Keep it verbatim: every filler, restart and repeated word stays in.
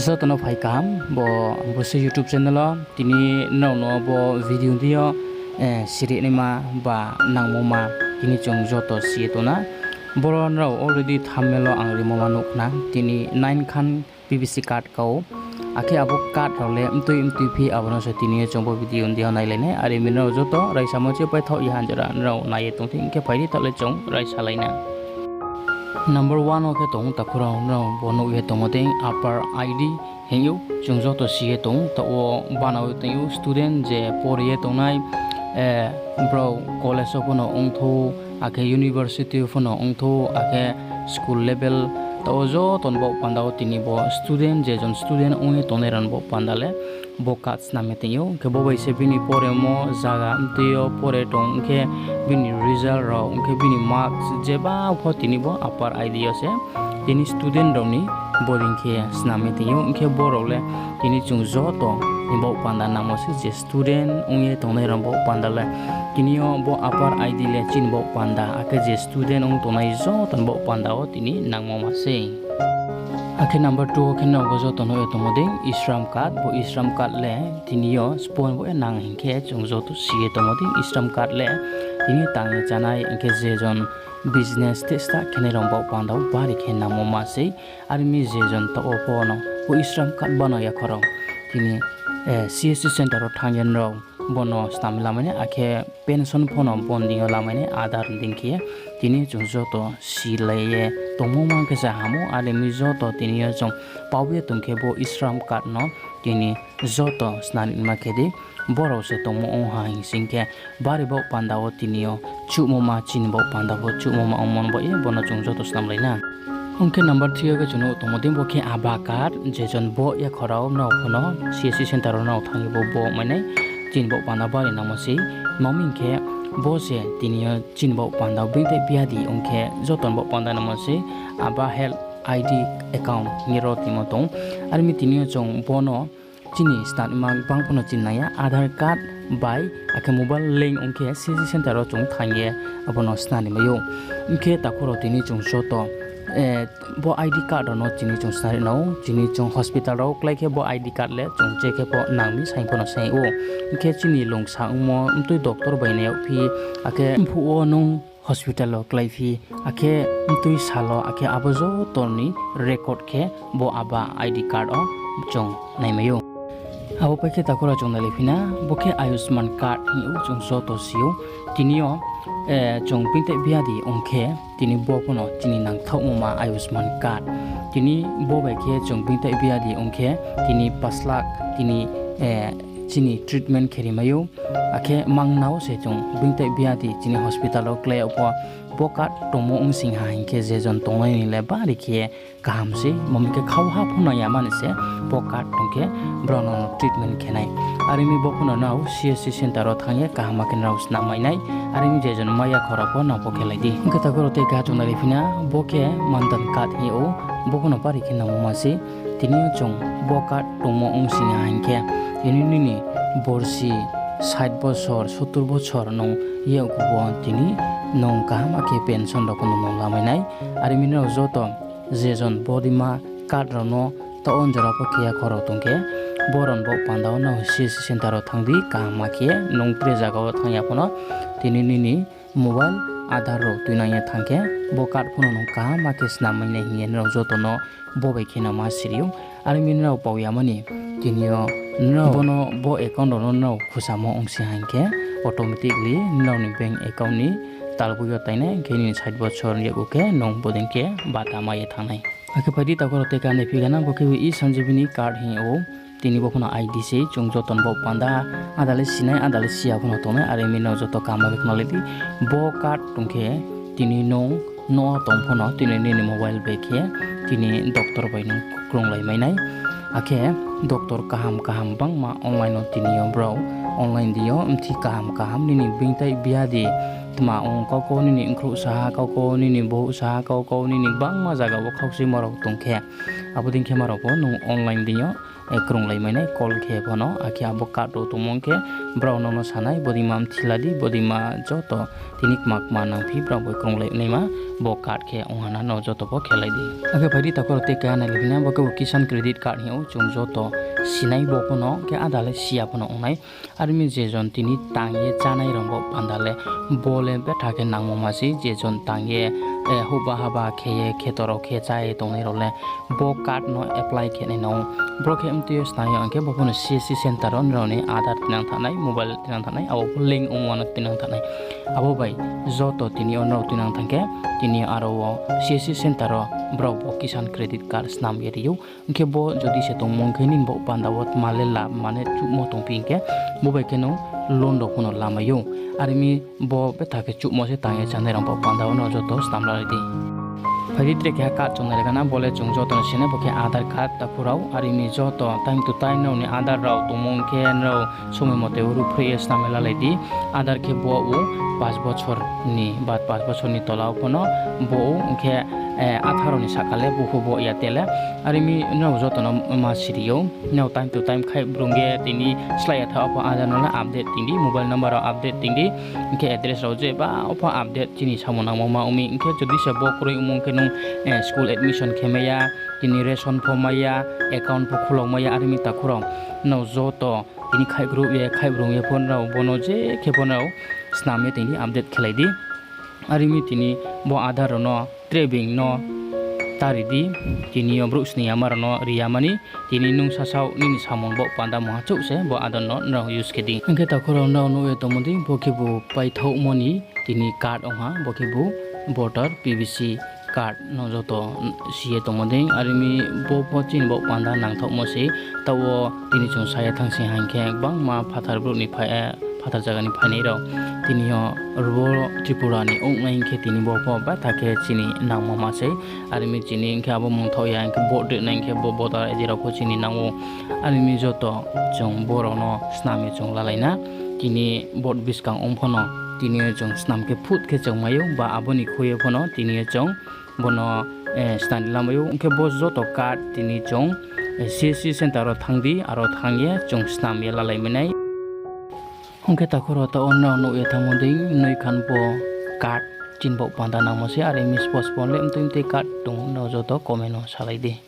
Joto no phai kaham, bo Busu YouTube channel o tini nrao no bo video di yo, eh, siri naima ba nangmo ma tini chung joto si ye tong na. Boro nrao already thumbnail o ang rimo ma nuh khna, tini nine khan P V C card kau. Akhe abo card rao le mtui mtui phi abo no se tini yo chung bo video di yo nailai nai. Are mi nrao joto raisamo che paithaoh ye hanjora nrao nai ye tong thing khe phai di taoh le chung raisalai na. Number one wo khe tong takhu rao nrao bo nuh ye tongmo dei upper I D hing ou, chung joto si ye tong, taoh wo bana ye tong ou student je pore ye tongnai, eh, brao college wo pho no ongthou, akhe university pho no ongthou, akhe school level, taoh wo joto ni baoh panda wo tini bo student, je jon student ong ye tongnai rao ni baoh panda le bo card snam ye tong ou. Hing khe bo bai se bini poremo zaga mtui yo pore tong, hing khe bini result rao, hing khe bini marks jeba pho tini bo upper I D yo se tini student rao ni bodei khe snam ye tong ou. Hing khe bo rao le tini chung joto ni baoh panda nangmo se je student ong ye tongnai rao ni baoh panda le tini yo bo upper I D le chini baoh panda, akhe je student ong tongnai joto ni baoh panda wo tini nangmo ma sei. Akhe number two wo khe nrao bo joto nuh ye tongmo dei e-Shram card, bo e-Shram card le tini yo sbo ni baoh ye nang hing khe chung joto si ye tongmo dei e-Shram card le tini tang ye chánai, hing khe je jon business tei start khenai rao ni baoh panda wo bari khe nangmo ma sei. Are mi je jon taoh wo pho no bo e-Shram card bana yakho rao tini, eh, C S C center wo thanng ye nrao bo no snam lamai nai, akhe pension pho no bo ni deing yo lamai nai, Aadhaar ni deing khe tini chung joto silai ye tongmo ma khe se ham ou. Are mi joto tini yo chung pao ye tong khe bo e-Shram card no tini joto snam ma khe di, bo rao se tongmo ong ha hing sing khe bari baoh panda wo tini yo chuhmo ma chini baoh panda wo chuhmo ma ongmo ni baoh ye bo no chung joto snamlai na. Ong khe number three yo khe chung nuh tongmo dei bo khe ABHA card, je jon bo yakho rao nrao pho no C S C center wo nrao thanng ye bo bo mai nai, chini baoh panda bari nangmo sei. Tma hing khe bo se tini yo chini baoh panda wo beingtai biadi ong khe joto ni baoh panda nangmo sei, ABHA health I D account hing ye ro timo tong. Are mi tini yo chung bo no chini snam ma bang pho no chini nang ya, Aadhaar card bai akhe mobile link ong khe C S C center wo chung thanng ye abo no snam ri mai ou. Hing khe takhu rao tini chung joto, eh, bo I D card rao no tini chung snam ri nang ou, tini chung hospital rao klái khe bo I D card le chung che khe pho nang mi saing pho no saing ou. Hing khe chini lungsa ongmo mtui doctor bai nai yagphi, akhe mphuh wo nung hospital wo kláiphi, akhe mtui sal wo, akhe abo joto ni record khe bo ABHA I D card wo chung naimai ou. Abo pai khe takhu rao chung nailai phi na, bo khe Ayushman card hing ou, chung joto si ou. Tini yo, eh, chung beingtai biadi ong khe, tini bo pho no chini nangthaohmo ma Ayushman card. Tini bo bai khe chung beingtai biadi ong khe, tini পাঁচ lakh tini, eh, chini treatment khe ri mai ou. Akhe mangnao se chung beingtai biadi chini hospital wo klái yag pho, bo card tongmo ongsing ha hing khe je jon tongnai ni le bari khe kaham sei, mami khe khauha pho no ya mani se bo card tong khe brao no treatment khe nai. Are mi bo pho no nrao C S C center wo thanng ye kaham khe nrao snam mai nai. Are mi je jon mai yakho rao pho nrao pho khe lai di. Ong khe takhu rao tei kha chung nailai phi na, bo khe Madan card hing ou, bo pho no bari khe nangmo ma sei. Tini yo chung bo card tongmo ongsing ha hing khe, tini nini borsi sait bosor, sottur bosor nung yakgu wo tini nung kaham khe pension rao pho no nung lamai nai. Are mi nrao joto je jon bodei ma card rao no taoh wo jora pho khe yakho rao tong khe, bo rao ni baoh panda wo nrao C S C center wo thanng di, kaham khe nung tre zaga wo thanng ya pho no tini nini mobile Aadhaar rao tuinang ye thanng khe, bo card pho no nung kaham khe snam mai nai hing ye nrao joto no bo bai khe no ma siri ou. Are mi nrao pao ya mani, tini yo nrao bo no bo account rao no nrao khusamo ongsing ha hing khe, automatically nrao ni bank account ni talboi yo tainai, hing khe nini sait bosor yakgu khe nung bodei khe bata mai ye thanng nai. Akhe phai di takhu rao tei kha naiphi gana, bo khe e-Sanjeevani card hing ou. Tini bo pho no I D sei, chung joto ni baoh panda, áda le sinai, áda le si ya pho no tongnai, are mi nrao joto kaham khe khna lai di. Bo card tong khe tini nung no tong pho no tini nini mobile bai khe tini doctor bai nung krunglai mai nai. Akhe doctor kaham kaham bangma online wo tini yo brao, online deing yo mthi kaham kaham nini beingtai biadi tma ong kau kau, nini bkhrouh saha kau kau, nini bouh saha kau kau, nini bangma zaga wo khaukchuimo rao tong khe, abo dei khe ma rao pho nung online deing yo, eh, krunglai mai nai call khe pho no, akhe abo card rao tongmo khe Brao no no sanai, bodei ma mthila di, bodei ma joto tini kma kma nangphi, brao bai krunglai naima, bo card khe ong ha na no joto pho khelai di. Akhe phai di takhu rao tei keha nailaiphina, bo khe bo Kisan Credit Card hing ou, chung joto sinai bo pho no, khe ada le si ya pho no ong nai. Are mi je jon tini tang ye chánai rao bo panda le, bo le betha khe nangmo ma sei, je jon tang ye, houhba haba khe ye, kheto rao khe chá ye tongnai rao le, bo card no apply khe nai nang ou. Bro khe mtui yo snam ya hing khe, bo pho no C S C center wo nrao ni Aadhaar tuinang thanng nai, mobile tuinang thanng nai, abo pho link ongmo no tuinang thanng nai. Abo bai joto tini yo nrao tuinang thanng khe, tini aro wo C S C center wo brao bo Kisan Credit Card snam ye ri ou. Hing khe bo jodi se tongmung khe nini bo panda wo tma le lab mane chuhmo tongphi hing khe, bo bai khe nung loan rao pho no lamai ou. Are mi bo betha khe chuhmo se tang ye chánai rao bo panda wo no joto snam lalai di. Phai di tre keha card chung nailai gana, bo le chung joto no sinai, bo khe Aadhaar card takhu rao, are mi joto time to time nrao ni Aadhaar rao tongmung khe nrao somoi mote ruhphreh ye snam ye lalai di. Aadhaar khe bo ou পাঁচ বছর ni, ba পাঁচ বছর ni tola wo pho no bo ou, hing khe আঠারো ni sahka le bo pho bo ya te le. Are mi nrao joto no ma siri ou, nrao time to time khaih brung ye tini slái ya tha wo pho Aadhaar no le update ting di, mobile number rao update ting di, hing khe address rao je ba wo pho update chini samung nangmo ma ong mi. Hing khe jodi se bo kroi ongmung khe nung school admission khe mai ya, tini ration pho mai ya, account pho khulao mai ya, are mi takhu rao nrao joto tini khaih group ye, khaih brung ye pho nrao bo no je khe pho nrao snam ye tini update khelai di. Are mi tini bo Aadhaar rao no tre being no ta ri di, tini yo brouh sning yama rao no ri ya mani, tini nung sasaoh nini samung bo panda mungha chouh se bo Aadhaar no nrao use khe di. Hing khe takhu rao nrao nuh ye tongmo dei, bo khebu paithaohmo ni tini card ong ha, bo khebu voter P V C card no joto si ye tongmo dei, are mi bo pho chini bo panda nangthaohmo se, taoh wo tini chung sa ye thanng sing ha hing khe gbangma phathar brouh ni phai, phathar zaga ni phainai rao. Tini yo ro Tripura ni ong nai hing khe tini bo pho betha khe chini nangmo ma sei. Are mi chini hing khe abo mungthaoh ya hing khe vote ri nai hing khe bo voter I D rao pho chini nang ou. Are mi joto chung bo rao no snam ye chung lalai na. Tini vote buskang ong pho no tini yo chung snam khe phut khe chung mai ou, ba abo ni khui ye pho no tini yo chung bo no snam lamai ou. Hing khe bo joto card tini chung C S C center wo thanng di, aro thanng ye chung snam ye lalai mai nai. Ong khe takhu rao, taoh wo nrao nuh ye thanngmo dei, noi khan bo card chini bo panda nangmo se, are mi spo spo le mtui mtui card tong ou, nrao joto comment wo salai di.